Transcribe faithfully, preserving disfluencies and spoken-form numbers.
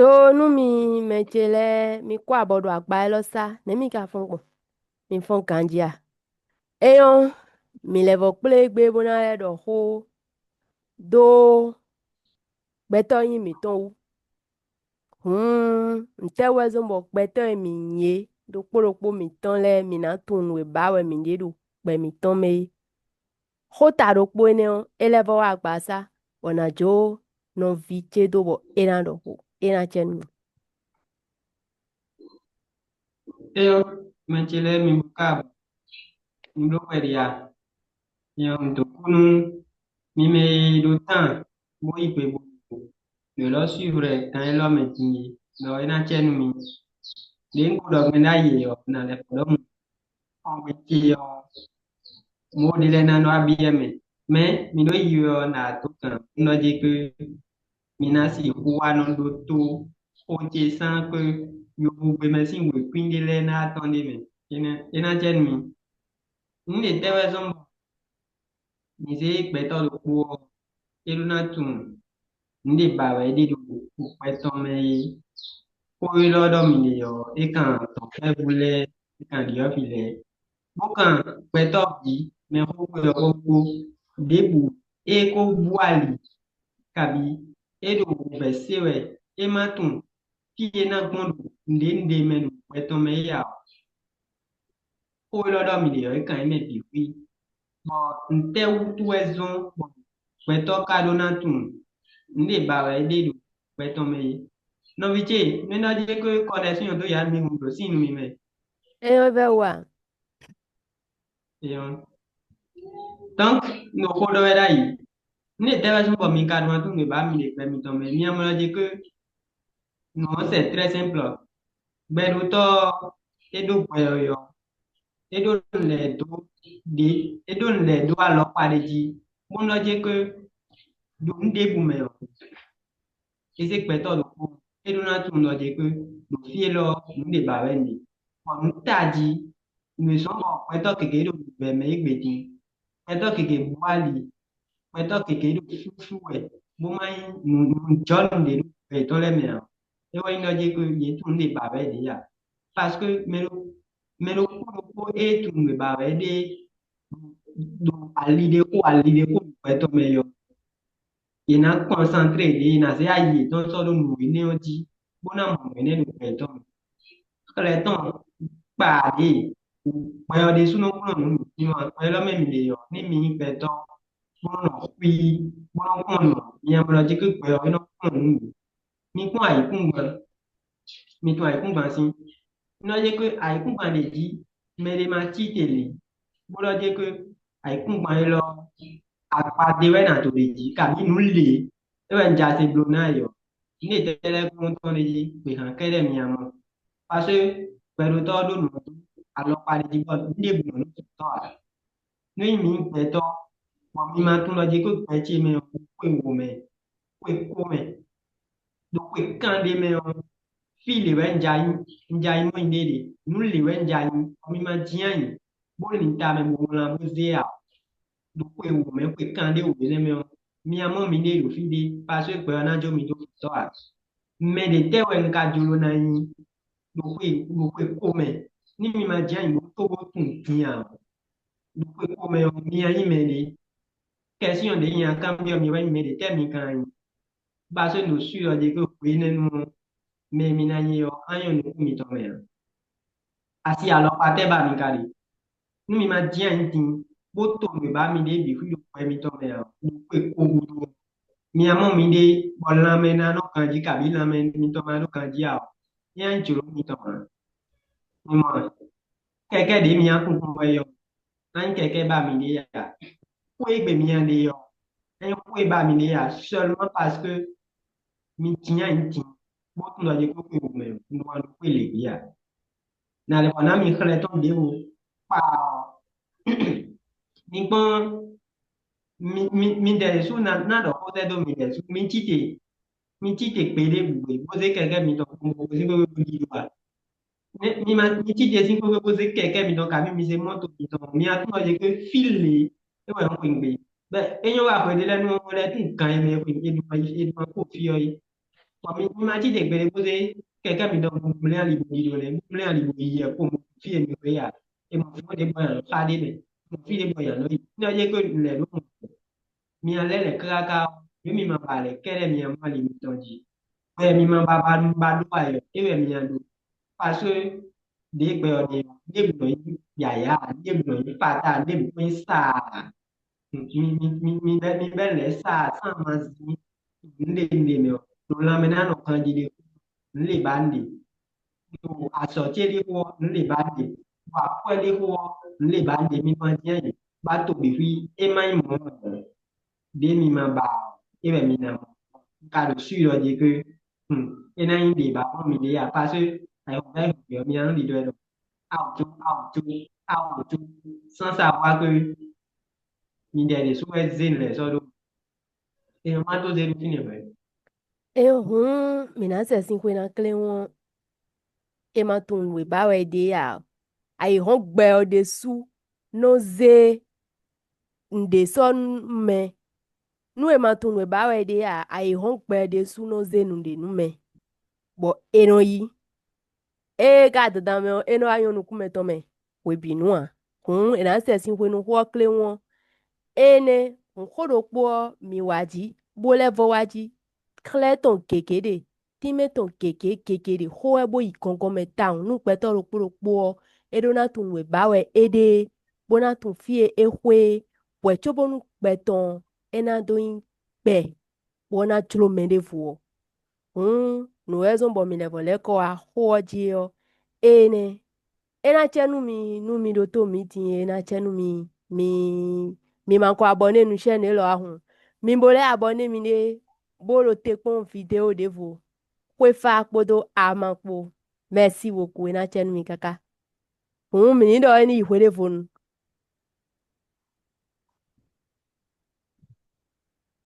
To nú mi, mɛ ce lɛ́ɛ, mi kú abɔ ɖo agba élɔ́ sá, nɛ̌ mi ka fɔ́n gbɔn? Mi fɔ́n ganjí a? É nyɔ́, mǐ lɛ́ vɔ́ kplé gbé bó ná lɛ́ ɖɔ xó dó gbɛtɔ́ nyí mǐtɔn wú. Hǔn, ntɛ́ wɛ zɔ́n bɔ gbɛtɔ́ e mǐ nyí é, ɖokpó ɖokpó mǐtɔn lɛ́ɛ, mǐ ná tunwun nǔ e ba wɛ mǐ ɖe ɖo gbɛ mǐtɔn mɛ é? Xó ta ɖokpó énɛ́ ɔ́, é lɛ́ vɔ́ wá agbaza, bɔ nǎ jó nɔví ce dó bɔ é ná ɖɔ xó, é ná acɛ nú mì. Éyɔ́, mɛ ce lɛ́ɛ mi bú ká bɔ mi bló xwɛ ɖi a? Nyɛ un dǒ kú nú mi mɛ e ɖo tán bó yí gbe bó nǔ élɔ́ swívlɛ kan élɔ́ mɛ din é, ɖɔ é ná acɛ nú mi. Đě un ko ɖɔ mɛ ɖ'ayǐ ɔ́, nǎ lɛ́ xɔ ɖɔhun. Xɔngbe ce ɔ́, Mawu ɖé lɛ́ɛ ná nɔ wá byɔ́ mɛ. Mɛ̌ mi ɖo yiyi wɛ ɔ́, nǎ dó gǎn nɔ jí gbe mi ná sixú wá nɔ ɖótó xó ce sán kpé yovogbe mɛ sín wěkwín ɖé lɛ́ɛ ná tɔ́n ɖ'é mɛ. É ná é ná jɛ nú mi. Nǔ ɖě tɛ́ wɛ zɔ́n bɔ mi zé gbɛtɔ́ ɖokpó ɔ́, é ɖó ná tunwun nǔ ɖě ba wɛ é ɖe ɖo gbɛ tɔn mɛ é. Xó élɔ́ ɖɔ mi ɖe ɔ́, é kan dɔ̌nkpɛ́vú lɛ́ɛ, é kan ɖyɔ̌vǐ lɛ́ɛ, bó kan gbɛtɔ́ bǐ mɛxó xwé ɔ́ kpó kpó. Ɖěbǔ é ko bú ali, kabí é ɖo wǔvɛ́ se wɛ, é ma tunwun fí e é ná gbɔn ɖo nǔɖénúɖé mɛ ɖo gbɛ tɔn mɛ é ǎ. Xó élɔ́ ɖɔ mi ɖe ɔ́, é kan nyí mɛ bǐ xwí, bɔ ntɛ́ wútu wɛ zɔ́n bɔ gbɛtɔ́ ka ɖó ná tunwun nǔ ɖě ba wɛ é ɖe ɖo gbɛ tɔn mɛ é? Nɔví ce, mi ná jɛ kó kɔ ɖɛ sín nyɔ̌ dó yǎ mi hun ɖo sín nu mi mɛ. É nyɔ́ vɛ́ wú a? Donc, un xó ɖɔ wɛ ɖ'ayǐ. Nú è tɛ́ wɛ zɔ́n bɔ mi ka ɖó ná tunwun nǔ e ba mi ɖe gbɛ mitɔn mɛ, mi ná mɔ ná jɛ kó nǔ ɔ́ c'est très simple. Gbɛɖótɔ́ ɔ́, é ɖó gbɛ yɔ̌yɔ́, é ɖó nǔ lɛ́ɛ dó ɖě, é ɖó nǔ lɛ́ɛ dó alɔkpa ɖé jí, bó nɔ jɛ kó ɖo nǔ ɖěbǔ mɛ ɔ́, é zé gbɛtɔ́ ɖokpó, é ɖó ná tunwun ɖɔ jɛ kó ɖo fí élɔ́ nǔ ɖě ba wɛ un ɖe. Bɔ nǔ tají, nǔ e zɔ́n bɔ gbɛtɔ́ gěgé ɖo nǔgbɛ mɛ égbé din, gbɛtɔ́ gěgé bú ali, gbɛtɔ́ gěgé ɖo fúfú wɛ, bó má nyí nǔjɔnǔ ɖě ɖo gbɛ yětɔn lɛ́ɛ mɛ ǎ. É wɛ nyí ɖɔ jɛ kó yě tunwun nǔ ɖě ba wɛ ɖě ǎ. Parce que mɛ ɖokpó ɖokpó e tunwun nǔ e ba wɛ ɖe ɖo ali ɖé xo ali ɖé xo gbɛtɔ́ mɛ yɔ, yě ná kɔnsantré ɖě, yě ná zé ayi yětɔn sɔ́ ɖó nǔ énɛ́ ɔ́ jí, bó ná mɔ nǔ énɛ́ ɖo gbɛ yětɔn mɛ. Xlɛ̌ tɔn kpa ɖě gbɛ ɔ́ ɖésú nɔ kplɔ́n nǔ mǐtɔn ǎ. Gbɛ élɔ́ mɛ mi ɖe ɔ́, ní mi nyí gbɛtɔ́, bó nɔ xwí, bó nɔ kplɔ́n nǔ, mi nya mɔ jí kó gbɛ ɔ́ é nɔ kplɔ́n nǔ mǐ. Mi kpɔ́n ayǐkúngban, mi tunwun ayǐkúngban sín. Nɔ jɛ kó ayǐkúngban ɖě jí mɛ ɖé ma cí te lě, bó ɖɔ jɛ kó ayǐkúngban élɔ́ akpa ɖé wɛ nǎ dó ɖě jí, kabí nǔ lě é wɛ un ja se bló ná yɔ. Ní è tɛ́ lɛ́ɛ kplɔ́n tɔn ɖé jí, gběhan kɛ́ɖɛ́ mi ǎ mɔ. Paseke gbɛɖótɔ́ ɔ́ ɖó nǔ alɔkpa ɖé jí bɔ nǔ ɖěbǔ nɔ nú tɔ́ ǎ. Nú nyí mǐ gbɛtɔ́, bɔ mi ma tunwun ɖɔ jɛ kó gbɛ ce mɛ ɔ́, xwe wǒ mɛ, xwe kó mɛ, ɖo xwe kanɖé mɛ ɔ́, fí lě wɛ un ja nyí, un ja nyí mɔ nyí ɖéɖé, nǔ lě wɛ un ja nyí, bɔ mi ma jínjɔ́n ayǐ, bó lin ta mɛ bó wlán bó zé ǎ. Ɖo xwe wǒ mɛ, xwe kanɖé wǒ énɛ́ mɛ ɔ́, mi ná mɔ miɖée ɖo fí ɖé, paseke gbɛ ɔ́ ná jó mi dó xutɔ́ ǎ. Mɛ ɖě tɛ́ wɛ un ka jló ná nyí ɖo xwe ɖo xwe ko mɛ, ní mi ma jɛ anyǐ bó tó bó tunwun din ǎ? Ɖo xwe ko mɛ ɔ́, mi ná nyí mɛ ɖě. Kɛsyɔn ɖě nyi akanbyɔ́ mi wɛ nyí mɛ ɖě tɛ́ mi ka nyí? Ba sɔ́ ɖo swi ɔ́ ɖe ɖo hwe énɛ́ nu ɔ́, mɛ e mi ná nyí ɔ́, á nyɔ́ nukún mitɔn mɛ ǎ. Asi alɔkpa tɛ́ ba mi ka ɖe? Nú mi ma jɛ anyǐ din, bó to nǔ e ba mi ɖe bǐ xwí ɖo gbɛ mitɔn mɛ ǎ, ɖo xwe ko gúdo ɔ́, mi ná mɔ miɖée bɔ lanmɛ ná nɔ ganjí kabí lanmɛ mitɔn ma nɔ ganjí ǎ ɔ́, é ná nyí jlǒ mitɔn ǎ. Mi mɔ a? Kɛkɛ́ ɖě mi ná kúnkún wɛ ɔ́, ná nyí kɛkɛ́ ba mi ɖe ǎ. Xwé e gbe mi ná ɖe ɔ́, é nyí xwé ba mi ɖe ǎ, seulement parce que mi jin anyǐ din, bó tunwun ɖɔ jɛ kó xwe wǒ mɛ un ɖó wan ɖó xwé lě bǐ ǎ. Nǎ lɛ́ xɔ ná mi xlɛ́ tɔn ɖěvo kpaa ɔ́, mi kpɔ́n mi mi mi ɖɛ̌sú ná ná ɖɔ xó sɛ́ dó mi ɖɛ̌sú, mi cí te mi cí te kpé ɖěbǔ bó zé kɛkɛ́ mitɔn kpɔ́n bó zé xwé bó ɖi ɖó ǎ. Mi ma mi cí te sín xwé bó zé kɛkɛ́ mitɔn kabí mi zé mɔ́to mitɔn, mi ná tunwun ɖɔ jɛ kó fí lě é wɛ un xweyǐgbe. Bɔ é nyɔ́ wɛ hweɖé lɛ́ɛ nú ɔ́ lɛ́ɛ tunwun gan e mɛ e xwe e ɖo e ɖo kó fí ɔ́ é. Bɔ mi ní ma cí ɖe gbeɖé bó zé kɛkɛ́ mitɔn bó mlɛ́ ali bó ɖiɖo lɛ́ɛ, bó mlɛ́ ali bó yi yɛ kpo mɔ fí e mi xwé a? È mɔ fí ɖé bɔ yǎ nɔ xa ɖé mɛ, mɔ fí ɖé bɔ yǎ nɔ yi. Ní ɔ́ yé ko lɛ̌ ɖó mɔ. Mi nya lɛ́ lɛ̌ káká, ɖó mi ma ba lɛ̌ kɛ́ɖɛ́ mi nya mɔ ali mitɔn jí. Bɔ mi ma ba ba nu ba ɖó ayɔ, é wɛ mi nya ɖó. Paseke ɖě gbɛ ɔ́ ɖe ɔ́, ɖěbǔ nɔ nyí yǎyá, ɖěbǔ nɔ nyí fata, ɖěbǔ kpé sa. Mi mi mi mi bɛ mi bɛ lɛ̌ sa sán ma zín nǔɖé nǔɖé mɛ ɔ́, ɖo lanmɛ ná nɔ kanjí ɖé nǔ lě ba nǔɖé. Ɖo azɔ̌ ce ɖé xó ɔ́, nǔ lě ba nǔɖé. Ɖo akwɛ́ ɖé xó ɔ́, nǔ lě ba nǔɖé. Mi ma jɛ́n yě ba to bǐ xwí, é má nyí mɔ̌ ɔ́, ɖě mi ma ba ɔ́, é wɛ mi ná mɔ. Un ka ɖo sú ɖɔ jí ké, é ná nyí ɖě ba xɔ́n mi ɖě ǎ, paseke ayǐhɔ́ngbe ayǐhɔ́ngbe ɔ́, mi ná nɔ ɖiɖɔ ɛ ɖɔ awǒ tó, awǒ tó, awǒ tó, sán sa wá ké. Mi ɖɛ ɖě sú wɛ zé nǔ lɛ́ɛ sɔ́ ɖó. É nɔ má tó zé ɖó fínɛ́ hwɛ̌. É hǔn mǐ ná sɛ sin xwe ná klé ɔ́, è ma tunwun nǔ e ba wɛ é ɖe ǎ. Ayǐhɔ́ngbe ɔ́ ɖésú nɔ zé nǔɖé sɔ́ nú mɛ. Nú è ma tunwun nǔ e ba wɛ é ɖe ǎ, ayǐhɔ́ngbe ɔ́ ɖésú nɔ zé nǔɖé nú mɛ, bɔ è nɔ yí. Ée ka dandan mɛ ɔ́, é nɔ wá nyɔ́ nukún mɛtɔn mɛ hwebǐnu ǎ. Hǔn è nǎ sɛ sin hwenu xó ɔ́ kléwún ɔ́, énɛ́ hǔn xó ɖokpó ɔ́, mǐ wá jí, bó lɛ́ vɔ́ wá jí, xlɛ́ tɔn gěgé ɖe, tínmɛ tɔn gěgé gěgé ɖe xó wɛ bó yi gɔngɔn mɛ tawun nú gbɛtɔ́ ɖokpó ɖokpó ɔ́, é ɖó ná tunwun nǔ e ba wɛ é ɖe é, bó ná tunwun fí e é xwe é, hwɛ̌ cóbónú gbɛ tɔn ɔ́, é ná dó nyí gbɛ bó ná jló mɛ ɖěvo ɔ́. Hǔn nǔ wɛ zɔ́n bɔ mǐ lɛ́ vɔ́ lɛ́ kɔ wá xó ɔ́ jí é ɔ́, énɛ́ é ná cɛ nú mi nú mi ɖótó mǐ din é ná cɛ nú mi mi mi ma kɔ abɔné nú chaîne élɔ́ ǎ hǔn, mi bo lɛ́ abɔné miɖée bó ɖo te kpɔ́n vidéo ɖěvo, xwéfá kpódó ama kpó. Mɛ̌si woku é ná cɛ nú mi káká. Hǔn mǐ ní ɖɔ é ní yi hweɖévonu.